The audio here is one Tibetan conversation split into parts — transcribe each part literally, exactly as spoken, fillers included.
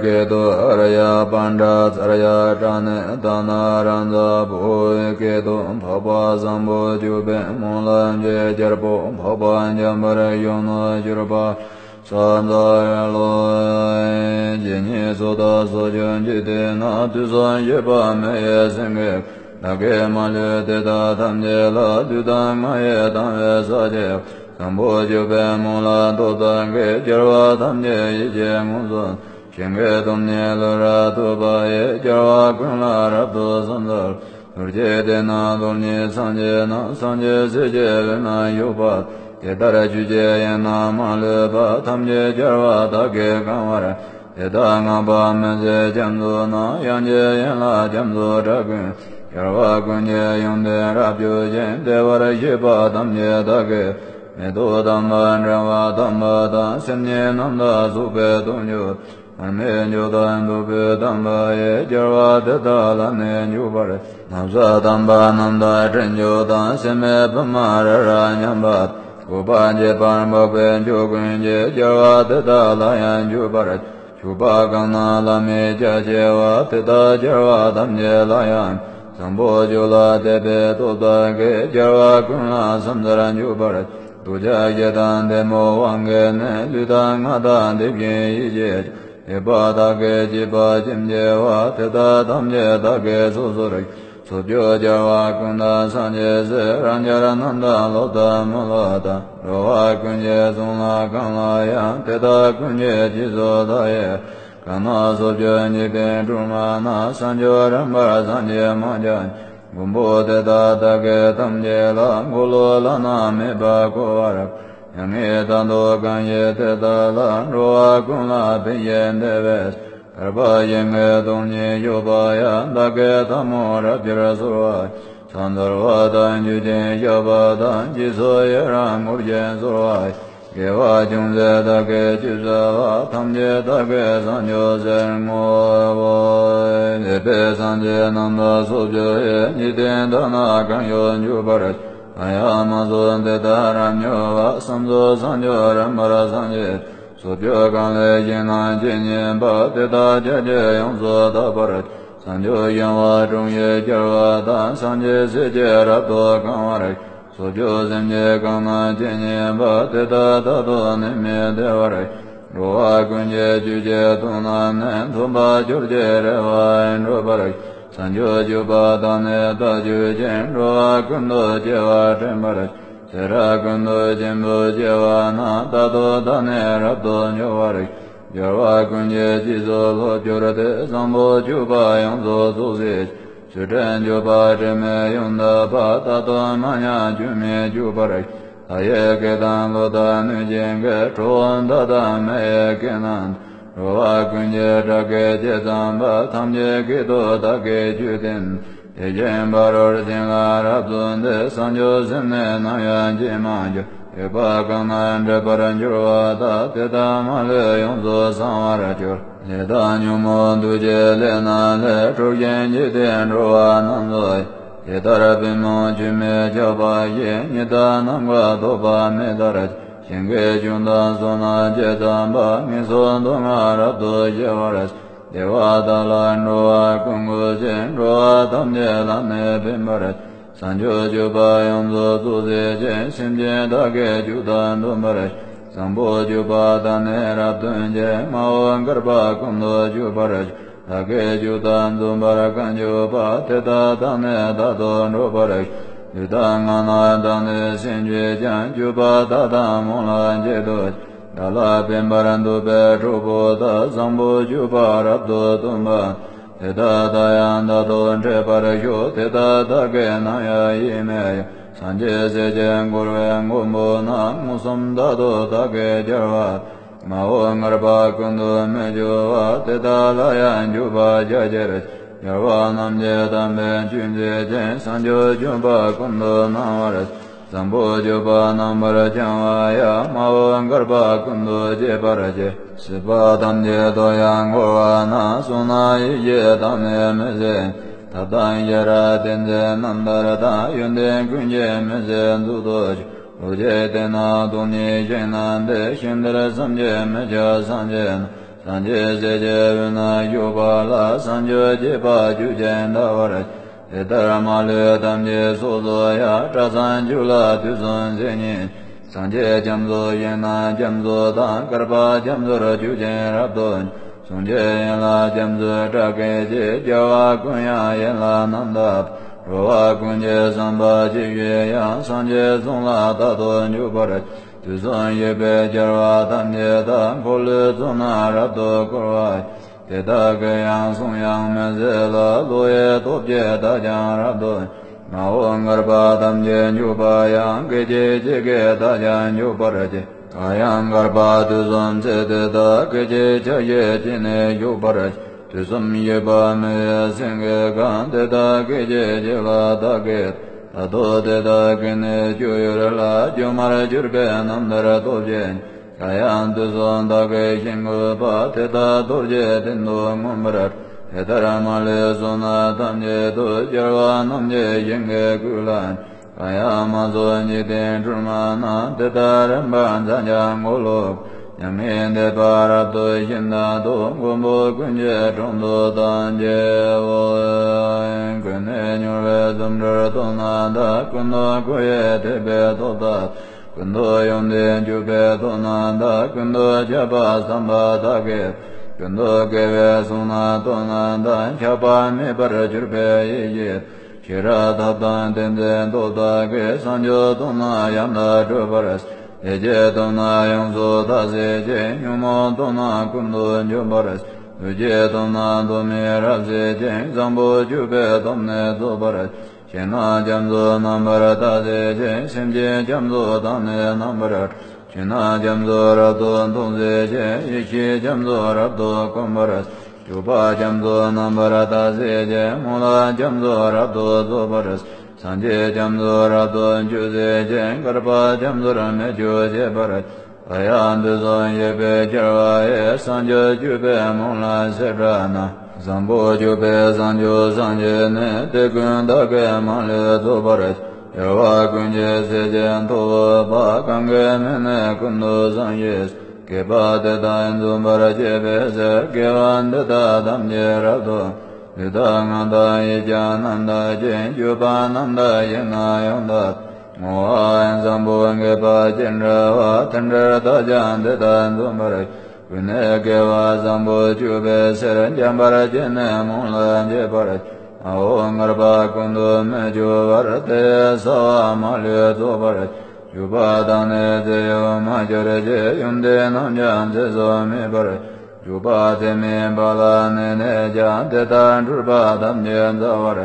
སྐད་དུ་ཨཱརྱ་པཎྜི་ཏ་ཙརྱ་པྲ་ཎི་ཏཱ་ན་རཱ་ཛ་བོ་ཝེ། སྐད་དུ་འཕགས་པ་བཟང་པོ་སྤྱོད་པའི་སྨོན་ལམ་གྱི་རྒྱལ་པོ་འཕགས་པ་འཇམ་དཔལ་གཞོན་ནུར་གྱུར་པ། ས་འཛག་ལོ། ཇི་སྙེད་སུ་དག་སོགས་ཀྱང་འཇིག་རྟེན་ན། དུས་གསུམ་གཤེགས་པ་མི་ཡི་སེང་གེ། བདག་གིས་མ་ལུས་དེ་དག་ཐམས་ཅད་ལ། ལུས་དང་ངག་ཡིད་དང་བས་ཕྱག་བགྱིའོ། བཟང་པོ་སྤྱོད་པའི་སྨོན་ལམ་ཐོབ་པ་དག་གི། རྒྱལ་བ་ཐམས་ཅད་ཡིད་ཀྱིས་མངོན་སུམ། ཞིང་གི་སྟོང་ཉིད་ལུས་རབ་ཐོབ་པ་ཡི། རྒྱལ་བ་ཀུན་ལ་རབ་ཏུ་ཕྱག་འཚལ་ལོ། ལྷར་བཅས་ཏེ་ནི་རྡུལ་སྙེད་སངས་རྒྱས་རྣམས། སངས་རྒྱས་སྲས་ཀྱི་དབུས་ན་བཞུགས་པ། དེ་ལྟར་ཆོས་ཀྱི་དབྱིངས་རྣམས་མ་ལུས་པ། ཐམས་ཅད་རྒྱལ་བ་དག་གིས་གང་བར། དེ་དག་བསྔགས་པ་མི་ཟད་རྒྱ་མཚོ་རྣམས། དབྱངས་ཀྱི་ཡན་ལག་རྒྱ་མཚོའི་སྒྲ་ཀུན། རྒྱལ་བ་ཀུན་གྱི་ཡོན་ཏན་རབ་བརྗོད་ཅིང་། བདེ་བར་གཤེགས་པ་ཐམས་ཅད་དག་གི། མེ་ཏོག་དམ་པ་དྲི་བ་དམ་པ་དང་། སེམས་ཉིད་རྣམ་དག་སོགས་པའི་དོན་བརྗོད། མར་མེ་མཆོག་དང་ཐུབ་པའི་དམ་པ་ཡི། རྒྱལ་བ་དེ་དག་ལ་ནི་འཇུག་པར། ན་བཟའ་དམ་པ་རྣམས་དང་སྤྲིན་ཆུ་དང་། སྲེད་མེད་པདྨ་རི་རབ་མཉམ་པ། འོད་དཔག་བརྗིད་པར་འཕགས་པའི་མཆོག་ཀུན་གྱི། རྒྱལ་བ་དེ་དག་ལ་ཡང་འཇུག་པར། མཆོད་པ་གང་རྣམས་བླ་མེད་རྒྱ་ཆེ་བ། དེ་དག་རྒྱལ་བ་ཐམས་ཅད་ལ་ཡང་། བཟང་པོ་སྤྱོད་ལ་དད་པའི་སྟོབས་དག་གིས། རྒྱལ་བ་ཀུན་ལ་ཕྱག་འཚལ་འཇུག་པར། ཐུགས་རྗེ་ཆེ་དང་ལྡན་པའི་དབང་གིས་ནི། ལུས་དང་ངག་དང་དེ་བཞིན་ཡིད་ཀྱིས་ཀྱང་། ཡོད་པ་དག་གིས་བྱས་པ་ཅིའམ་བྱེད་པ། དེ་དག་ཐམས་ཅད་བདག་གིས་སོ་སོར། ཕྱོགས་བཅུའི་རྒྱལ་བ་ཀུན་དང་སངས་རྒྱས་སྲས། རང་རྒྱལ་རྣམས་དང་སློབ་དང་མི་སློབ་དང་། འགྲོ་བ་ཀུན་གྱི་གསུང་ལ་གང་ལ་ཡང་། དེ་དག་ཀུན་གྱི་རྗེས་སུ་བདག་ཡི། གང་རྣམས་ཕྱོགས་བཅུའི་འཇིག་རྟེན་སྒྲོན་མ་ན། བྱང་ཆུབ་རིམ་པར་སངས་རྒྱས་མང་ཆེ། མགོན་པོ་དེ་དག་བདག་གིས་ཐམས་ཅད་ལ། འཁོར་ལོ་བླ་ན་མེད་པ་བསྐོར་བར། མྱ་ངན་འདའ་སྟོན་གང་བཞེད་དེ་དག་ལ། འགྲོ་བ་ཀུན་ལ་ཕན་ཞིང་བདེ་བའི། ཐར་པ་ཞིང་གི་སྟོང་ཉིད་ཤོག་པ་ཡི། བདག་གིས་ཐལ་མོ་རབ་སྦྱར་གསོལ་བ། ཕྱག་འཚལ་བ་དང་མཆོད་ཅིང་བཤགས་པ་དང་། རྗེས་སུ་ཡི་རང་བསྐུལ་ཞིང་གསོལ་བ། དགེ་བ་ཅུང་ཟད་བདག་གིས་ཅི་བསགས་པ། ཐམས་ཅད་བདག་གིས་བྱང་ཆུབ་ཕྱིར་བསྔོའོ། འདས་པའི་སངས་རྒྱས་རྣམས་དང་ཕྱོགས་བཅུ་ཡི། འཇིག་རྟེན་དག་ན་གང་བཞུགས་འཇུག་པར། གང་ཡང་མ་གཟིགས་དེ་དག་རབ་མྱུར་བར། བསམ་རྫོགས་བྱང་ཆུབ་རིམ་པར་སངས་རྒྱས། ཕྱོགས་བཅུ་གང་ལས་བཞེངས་རྣམས་ཇི་སྙེད་པ། དེ་དག་ཕྱོགས་བཅུ་ཡོངས་སུ་དག་པར། བྱང་ཆུབ་ཤིང་དབང་དྲུང་གི་རྒྱལ་བ་དང་། སངས་རྒྱས་སྲས་ཀྱིས་རབ་ཏུ་གང་བར། ཕྱོགས་བཅུའི་སེམས་ཅན་གང་རྣམས་ཇི་སྙེད་པ། དེ་དག་རྟག་ཏུ་ནད་མེད་བདེ་བར། འགྲོ་བ་ཀུན་གྱི་ཆོས་ཀྱི་དོན་རྣམས་ནི། ཐོབ་པ་ཆོས་ཀྱི་རེ་བ་འགྲུབ་པར། བྱང་ཆུབ་སྤྱོད་པ་དག་ནི་བདག་སྤྱོད་ཅིང་། འགྲོ་བ་ཀུན་ཏུ་སྐྱེ་བ་དྲན་པར། ཚེ་རབས་ཀུན་ཏུ་ཆེན་པོའི་སྐྱེ་བ་རྣམས། རྟག་ཏུ་བདག་ནི་རབ་ཏུ་མྱོང་བར། རྒྱལ་བ་ཀུན་གྱི་རྗེས་སུ་སློབ་གྱུར་ཏེ། བཟང་པོ་སྤྱོད་པ་ཡོངས་སུ་རྫོགས་སྲིད། ཆོས་དྲན་སྤྱོད་པ་དྲི་མེད་ཡོངས་དག་པ། རྟག་ཏུ་མ་ཉམས་སྐྱོན་མེད་སྤྱོད་པར། ལྷ་ཡི་སྐད་དང་ཀླུ་དང་གནོད་སྦྱིན་སྐད། ཁྲོ་བོ་དག་དང་མི་ཡི་སྐད་རྣམས། འགྲོ་བ་ཀུན་གྱི་སྐྲག་སྐད་ཇི་ཙམ་པ། ཐམས་ཅད་སྐད་དུ་བདག་གིས་ཆོས་བསྟན། དེ་བཞིན་ཕ་རོལ་ཕྱིན་ལ་རབ་ཏུ་འདུད། བྱང་ཆུབ་སེམས་ནི་ནམ་ཡང་ཇི་མ་འགྱུར། ཡོད་པ་གང་རྣམས་འདྲེན་པར་འགྱུར་བ་དག། དེ་དག་མ་ལུས་ཡོངས་སུ་བྱང་བར་གྱུར། ལས་དང་ཉོན་མོངས་འདུ་བྱེད་ལས་རྣམས་ལས། འཁྲུགས་ཤིང་འཇིག་རྟེན་འགྲོ་བ་རྣམས་སུ། ཇི་ལྟར་པུས་མོ་ཆུ་མིག་ཁྱབ་པ་བཞིན། ཉི་ཟླ་ནམ་མཁའ་ཐོགས་པ་མེ་ལྟར། ཞིང་གི་ཆུ་དང་སོ་ནམ་ཇི་ཙམ་པ། ངན་སོང་སྡུག་བསྔལ་རབ་ཏུ་ཞི་བར། བདེ་བ་དག་ལ་འགྲོ་བ་ཀུན་བཀོད་ཅིང་། འགྲོ་བ་ཐམས་ཅད་ལ་ནི་ཕན་པར། བྱང་ཆུབ་སྤྱོད་པ་ཡོངས་སུ་རྫོགས་བྱེད་ཅིང་། སེམས་ཅན་དག་གི་སྤྱོད་དང་མཐུན་པར། བཟང་པོ་སྤྱོད་པ་དག་ནི་རབ་སྟོན་ཅིང་། མ་འོངས་བསྐལ་པ་ཀུན་ཏུ་སྤྱོད་པར། བདག་གི་སྤྱོད་དང་མཚུངས་པར་གང་སྤྱོད་པ། དེ་དག་དང་ནི་རྟག་ཏུ་འགྲོགས་པར། ལུས་དང་ངག་རྣམས་དང་ནི་སེམས་ཀྱིས་ཀྱང་། སྤྱོད་པ་དག་དང་སྨོན་ལམ་གཅིག་ཏུ། བདག་ལ་ཕན་པར་འདོད་པའི་གྲོགས་པོ་དག། བཟང་པོ་སྤྱོད་པ་རབ་ཏུ་སྟོན་པ། དེ་དག་དང་ཡང་རྟག་ཏུ་འཕྲད་པར་ཤོག། དེ་དག་བདག་གིས་ནམ་ཡང་ཡིད་མི་དབྱུང་། སངས་རྒྱས་སྲས་ཀྱི་འཁོར་བའི་མགོན་པོ་རྣམས། མངོན་སུམ་རྟག་ཏུ་བདག་གིས་རྒྱལ་བ། མ་འོངས་བསྐལ་པ་ཀུན་ཏུ་མི་སྐྱོ་བ། དེ་དག་ལ་ཡང་འཇུག་པར་བྱ་ཕྱིར། རྒྱལ་བ་རྣམས་ཀྱི་དམ་པའི་ཆོས་མཛད་ཅིང་། བྱང་ཆུབ་སྤྱོད་པ་ཀུན་ཏུ་སྣང་བར། བཟང་པོ་སྤྱོད་པ་རྣམ་པར་བྱང་བ་ཡང་། མ་འོངས་བསྐལ་པ་ཀུན་ཏུ་སྤྱད་པར་བྱེད། སྲིད་པ་ཐམས་ཅད་དུ་ཡང་འཁོར་བ་ན། བསོད་ནམས་ཡེ་ཤེས་དག་ནི་མི་ཟད། ཐབས་དང་ཤེས་རབ་ཏིང་འཛིན་རྣམ་ཐར་དང་། ཡོན་ཏན་ཀུན་གྱི་མི་ཟད་མཛོད་དུ་གྱུར། ལྷར་བཅས་ཏེ་ནི་སྟོང་ཉིད་ཞིང་རྣམས་ཏེ། ཞིང་དེར་བསམ་གྱིས་མི་ཁྱབ་སངས་རྒྱས་རྣམས། སངས་རྒྱས་སྲས་ཀྱི་དབུས་ན་བཞུགས་པ་ལ། བྱང་ཆུབ་ཀྱི་བར་ཆོས་ཀྱིས་འདའ་བར་བྱེད། དེ་ལྟར་མ་ལུས་ཐམས་ཅད་སོ་སོ་ཡང་། སྐྲ་བསང་བཅུ་ལ་དུས་གསུམ་ཚེ་གཉིས། སངས་རྒྱས་རྒྱ་མཚོ་ཞིང་རྣམས་རྒྱ་མཚོ་དང་། བསྐལ་པ་རྒྱ་མཚོར་ཆོས་ཀྱིས་རབ་ཏུ། གསུང་གཅིག་ཡན་ལག་རྒྱ་མཚོའི་སྒྲ་སྐད་ཀྱིས། རྒྱལ་བ་ཀུན་དབྱངས་ཡན་ལག་རྣམ་དག་འགྲོ་བ་ཀུན་གྱི་བསམ་པ་ཇི་བཞིན་དབྱངས། སངས་རྒྱས་གསུང་ལ་རྟག་ཏུ་འཇུག་པར། དུས་གསུམ་གཤེགས་པའི་རྒྱལ་བ་ཐམས་ཅད་དག་འཁོར་ལོའི་གཙུག་ན་རབ་ཏུ་བསྐོར་བ། དེ་དག་གི་ཡང་གསུང་དབྱངས་མི་ཟད་ལ། བློ་ཡི་སྟོབས་ཀྱིས་བདག་ཀྱང་རབ་ཏུ། མ་འོངས་བསྐལ་པ་ཐམས་ཅད་འཇུག་པ་ཡང་། སྐད་ཅིག་གཅིག་གིས་བདག་ཀྱང་འཇུག་པར་བགྱི། གང་ཡང་བསྐལ་པ་དུས་གསུམ་ཚེ་དེ་དག་སྐད་ཅིག་ཆ་ཤས་གཅིག་ནས་འཇུག་པར་བགྱི། དུས་གསུམ་གཤེགས་པ་མི་ཡི་སེང་གེ་གང་། དེ་དག་སྐད་ཅིག་གཅིག་ལ་བདག་གིས། ད་དུང་དེ་དག་གི་ནི་སྤྱོད་ཡུལ་ལ། སྒྱུ་མར་གྱུར་པའི་རྣམ་ཐར་སྟོབས་ཀྱིས། གང་ཡང་དུས་གསུམ་བདག་གིས་ཞིང་བཀོད་པ། དེ་དག་རྡོ་རྗེའི་གདན་དུ་མངོན་པར། དེ་ལྟར་མ་ལུས་གསུང་རྣམས་ཐམས་ཅད་དུ། རྒྱལ་བ་རྣམས་ཀྱི་ཞིང་གི་སྐུ་ལ། གང་ཡང་མ་གསུངས་འཇིག་རྟེན་སྒྲོན་མ་རྣམས། དེ་དག་རིམ་པར་མཛད་ཀྱང་འཁོར་ལོ། མྱ་ངན་འདས་པ་རབ་ཏུ་ཞི་བདག་ཏུ། མགོན་པོ་ཀུན་གྱི་དྲུང་དུ་བདག་མཆིའོ། ཀུན་ནས་མྱུར་བའི་འཛུམ་དྲུག་སྟོན་ན་བདག་ཀུན་ཏུ་མགོ་ཡི་ཐོད་པའི་ཐོག་ཏུ། ཀུན་ཏུ་ཡོན་ཏན་བཅུ་པའི་ཐོག་ན་བདག་ཀུན་ཏུ་ཁྱབ་པ་བསམ་པ་བདག་གིས། ཀུན་ཏུ་དགེ་བའི་གསུང་རྣམས་བསྟན་ན་བདག་ཁྱབ་པ་མེད་པར་གྱུར་པའི་ཡེ་ཤེས། ཤེས་རབ་ཐབས་དང་ཏིང་འཛིན་སྟོབས་དག་གིས། བྱང་ཆུབ་སྟོན་ན་ཡང་དག་སྒྲུབ་པར་བྱེད། བདེ་སྐྱིད་སྟོན་ན་ཡོངས་སུ་ཐར་བྱེད་ཅིང་། ཉོན་མོངས་སྟོན་ན་ཀུན་ཏུ་འཇོམས་པར་བྱེད། ལུས་སྐྱིད་སྟོན་ན་སྡུག་བསྔལ་རབ་སེལ་ཅིང་། བཟང་པོ་སྤྱོད་པའི་སྟོབས་ནི་རྫོགས་པར་བྱེད། ཞེ་སྡང་རྒྱ་མཚོ་རྣམ་པར་དག་བྱེད་ཅིང་། སེམས་ཅན་རྒྱ་མཚོ་དག་ནི་རྣམ་པར་འཁྲུགས། ཞེ་སྡང་རྒྱ་མཚོ་རབ་ཏུ་འཐུང་བྱེད་ཅིང་། ཡེ་ཤེས་རྒྱ་མཚོ་རབ་ཏུ་སྐོམ་པར། སྐྱོབ་པ་རྒྱ་མཚོ་རྣམ་པར་དག་བྱེད་ཅིང་། མོ་ལ་རྒྱ་མཚོ་རབ་ཏུ་རྫོགས་པར། སངས་རྒྱས་རྒྱ་མཚོ་རབ་ཏུ་མཆོད་བྱེད་ཅིང་། བསྐལ་པ་རྒྱ་མཚོར་མི་སྐྱོ་བྱེད་པར། ད་ཡང་དུས་གསུམ་གཤེགས་པའི་རྒྱལ་བ་ཡི། བྱང་ཆུབ་སྤྱོད་པའི་མོ་ལ་བྱེ་བྲག་སྣང་། བཟང་པོ་སྤྱོད་པའི་བྱང་ཆུབ་སངས་རྒྱས་ནི། དེ་ཀུན་བདག་གིས་མ་ལུས་རྫོགས་པར། རྒྱལ་བ་ཀུན་གྱི་སྲས་ཀྱི་ཐུ་བོ་པ། གང་གི་མིང་ནི་ཀུན་ཏུ་བཟང་ཞེས། བསྐལ་པ་དེ་དག་འཛུམ་པར་བྱེད་པའི་ཕྱིར། དགེ་བ་འདི་དག་ཐམས་ཅད་རབ་ཏུ། ལུས་དང་ངག་དང་ཡིད་ཀྱང་རྣམ་དག་ཅིང་། སྤྱོད་པ་རྣམ་དག་ཞིང་རྣམས་ཡང་དག་བསྔོ་བ་བཟང་པོ་དགེ་བ་ཅི་འདྲ་བ། དེ་འདྲར་བདག་ཀྱང་དེ་དག་འཛུམ་པར། ཀུན་ནས་དགེ་བ་བཟང་པོ་སྤྱོད་པའི་ཕྱིར། འཇམ་དཔལ་གྱིས་ནི་མོ་ལ་འཇུག་པར། མ་འོངས་བསྐལ་པ་ཀུན་ཏུ་མི་སྐྱོ་བར། དེ་ཡི་བྱ་བ་མ་ལུས་རྫོགས་པར། སྤྱོད་པ་དག་ནི་ཚེ་ཡོད་མ་གྱུར་ཅིག་ཡོན་ཏན་རྣམས་ཀྱང་ཚེ་སྲོག་མེད་པར། སྤྱོད་པ་ཚད་མེད་པ་ལ་གནས་ནས་ཀྱང་། དེ་དག་འཁྲུལ་པ་ཐམས་ཅད་འཛག་པར།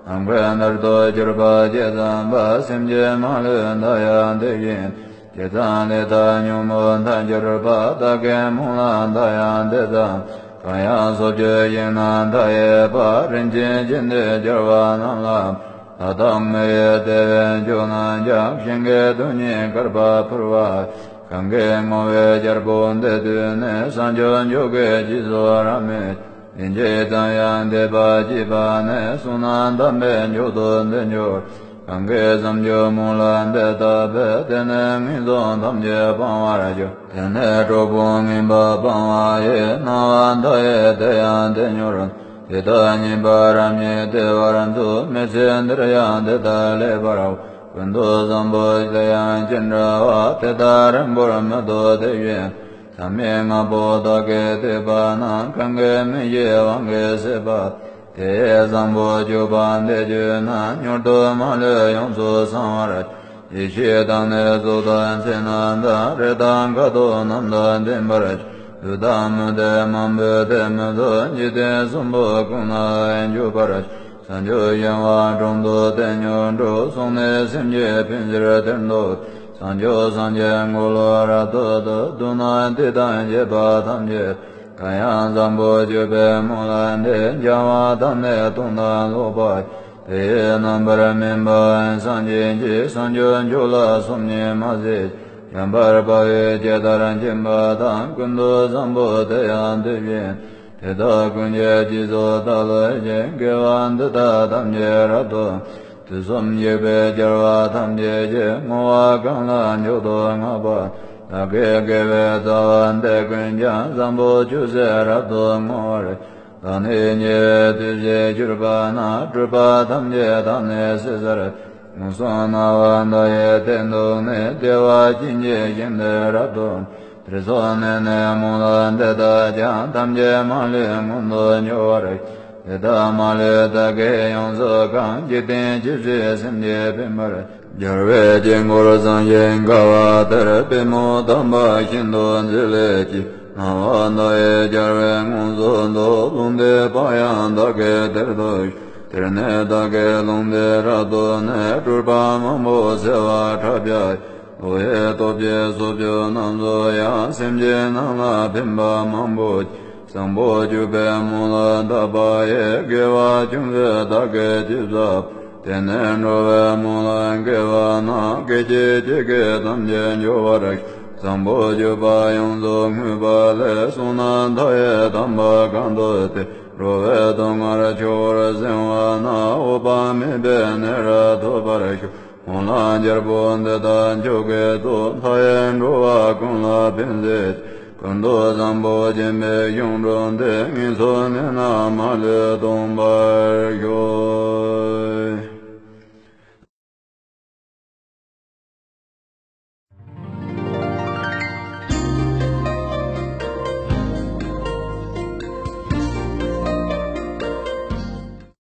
ནམ་མཁའི་མཐར་ཐུག་གྱུར་པ་ཇི་ཙམ་པ། སེམས་ཅན་མ་ལུས་མཐའ་ཡང་དེ་བཞིན། ཇི་ཙམ་ལས་ཐ་སྙད་མཐར་གྱུར་པ། བདག་གི་མོ་ལ་མཐའ་ཡང་དེ་ཙམ། གང་ཡང་སོ་སྐྱེ་ཞིང་རྣམས་མཐའ་ཡས་པ། རིན་ཆེན་ཆེན་ཏེ་རྒྱལ་བ་རྣམས་ལ། ལྷ་དང་མི་ཡི་དེ་བས་མཆོག་རྣམས་ཀྱང་། ཞིང་གི་རྡུལ་སྙེད་བསྐལ་པར་འཕུར་བ། གང་གིས་བསྔོ་བའི་རྒྱལ་པོ་འདི་ཐོས་ནས། བྱང་ཆུབ་མཆོག་གི་རྗེས་སུ་རབ་མོས། ལན་གཅིག་ཙམ་ཡང་འདས་པ་སྐྱེས་པ་ནས། བསོད་ནམས་དམ་པའི་མཆོག་ཏུ་འདི་འགྱུར། གང་གིས་བྱང་ཆུབ་མོ་ལ་འདི་ལྟ་བས། དེ་ནི་ངན་སོང་ཐམས་ཅད་སྤང་བར་འགྱུར། དེ་ནི་གྲོགས་པོ་ངན་པ་སྤང་བ་ཡི། སྣང་བ་མཐའ་ཡས་དེ་ཡང་དེ་མྱུར། དེ་དག་ཉེས་པ་རབ་སྙེགས་བདེ་བར་འཚོ། མི་ཚེ་འདིར་ཡང་དེ་དག་ལེགས་པར་འོང་། ཀུན་ཏུ་བཟང་པོ་དེ་ཡང་ཅི་འདྲ་བ། དེ་དག་རིང་པོར་མི་ཐོགས་དེ་བཞིན། མཐའ་མེད་ལྔ་པོ་དག་གི་ཐེག་པ་རྣམས། གང་གིས་མི་ཤེས་དབང་གིས་ཟད་པ། དེ་ཡི་བཟང་པོ་སྤྱོད་པ་འདི་བརྗོད་ན། མྱུར་དུ་མ་ལུས་ཡོངས་སུ་བྱང་བར། ཡེ་ཤེས་དང་ནི་གཟུགས་དང་མཚན་རྣམས་དང་། རེག་དང་ཁ་དོག་རྣམས་དང་ལྡན་པར། ལུས་དང་མི་ལྡན་མང་པོས་དེ་མི་ཚོར། འཇིག་རྟེན་གསུམ་པོ་ཀུན་ན་འཇུག་པར། བྱང་ཆུབ་ཤིང་དབང་དྲུང་དུ་དེ་མྱུར་འགྲོ། སོང་ནས་སེམས་ཅན་ཕན་ཕྱིར་དེར་འདུག། བྱང་ཆུབ་སངས་རྒྱས་འཁོར་ལོ་རབ་ཏུ་བསྡུ། མདོར་ན་དེ་དང་བཅས་པ་ཐམས་ཅད། གང་ཡང་བཟང་པོ་སྤྱོད་པའི་མོ་ལ་འདུད། སྦྱང་བ་དང་ནི་སྡོམ་དང་ལོག་པ། དེ་ཡི་རྣམ་པར་སྨིན་པ་སངས་རྒྱས་ཀྱི། བྱང་ཆུབ་མཆོག་ལ་སོམ་ཉི་མ་བྱེད། འཇམ་དཔལ་དཔའ་བོས་ཇི་ལྟར་མཁྱེན་པ་དང་། ཀུན་ཏུ་བཟང་པོ་དེ་ཡང་དེ་བཞིན། དེ་དག་ཀུན་གྱི་རྗེས་སུ་བདག་སློབ་ཅིང་། དགེ་བ་འདི་དག་ཐམས་ཅད་རབ་ཏུ། དུས་གསུམ་གཤེགས་པའི་རྒྱལ་བ་ཐམས་ཅད་ཀྱིས། བསྔོ་བ་གང་ལ་མཆོག་ཏུ་བསྔགས་པ། བདག་གི་དགེ་བའི་རྩ་བ་འདི་ཀུན་ཀྱང་བཟང་པོ་ཅུང་ཟད་རབ་ཏུ་བསྔོ་བར་ཤོག་བདག་ནི་ཉེ་བའི་དུས་སུ་གྱུར་པ་ན། སྒྲིབ་པ་ཐམས་ཅད་དག་ནི་ཟད་ཚར། མངོན་སུམ་སྣང་བ་མཐའ་ཡས་སྟེང་དུ་ནི། བདེ་བ་ཅན་གྱི་ཞིང་དེར་རབ་ཏུ། དེར་སོང་ནས་ནི་སྨོན་ལམ་འདི་དག་ཀྱང་། ཐམས་ཅད་མ་ལུས་མངོན་དུ་འགྱུར་བར་ཤོག་དེ་དག་མ་ལུས་བདག་གིས་ཡོངས་སུ་གང་། འཇིག་རྟེན་ཇི་སྲིད་སེམས་ཅན་ཕན་པར། རྒྱལ་བའི་དཀྱིལ་འཁོར་བཟང་ཞིང་དགའ་བ་དེར། པུས་མོ་བསྡམས་པ་བཞིན་དུ་མཛོད་ལས་སྐྱེས། སྣང་བ་མཐའ་ཡས་རྒྱལ་བས་མངོན་སུམ་དུ། ལུང་བསྟན་པ་ཡང་བདག་གིས་དེར་ཐོབ་ཤོག་དེར་ནི་བདག་གིས་ལུང་བསྟན་རབ་ཏུ་ནི། སྤྲུལ་པ་མང་པོ་གསལ་བར་གྲགས་པ་ཡིས། ཀླུ་ཡི་སྟོབས་ཀྱིས་སྲོག་གཅོད་རྣམས་སུ་ཡང་། སེམས་ཅན་རྣམས་ལ་ཕན་པ་མང་པོ་བསྐྱེད། བཟང་པོ་སྤྱོད་པའི་སྨོན་ལམ་བཏབ་པ་ཡིས། དགེ་བ་ཅུང་ཟད་བདག་གིས་ཅི་བསགས་པ། དེ་ནི་འགྲོ་བའི་སྨོན་ལམ་དགེ་བ་རྣམས། སྐད་ཅིག་གཅིག་གིས་ཐམས་ཅད་འཇོམས་པར་ཤོག་བཟང་པོ་སྤྱོད་པ་ཡོངས་སུ་བསྔོས་པ་ལས། བསོད་ནམས་མཐའ་ཡས་དམ་པ་གང་ཐོབ་སྟེ། འགྲོ་བའི་སྡུག་བསྔལ་ཆེ་བར་སེལ་བ་ན། འོད་དཔག་མེད་པའི་གནས་རབ་ཐོབ་པར་ཤོག་སྨོན་ལམ་རྒྱལ་པོ་འདི་དག་མཆོག་གི་གཙོ། མཐའ་ཡས་འགྲོ་བ་ཀུན་ལ་ཕན་མཛད་ཅིང་། ཀུན་ཏུ་བཟང་པོ་སྦྱིན་པའི་གཞུང་གྲུབ་སྟེ། ངན་སོང་གནས་རྣམས་མ་ལུས་སྟོངས་པར་ཤོག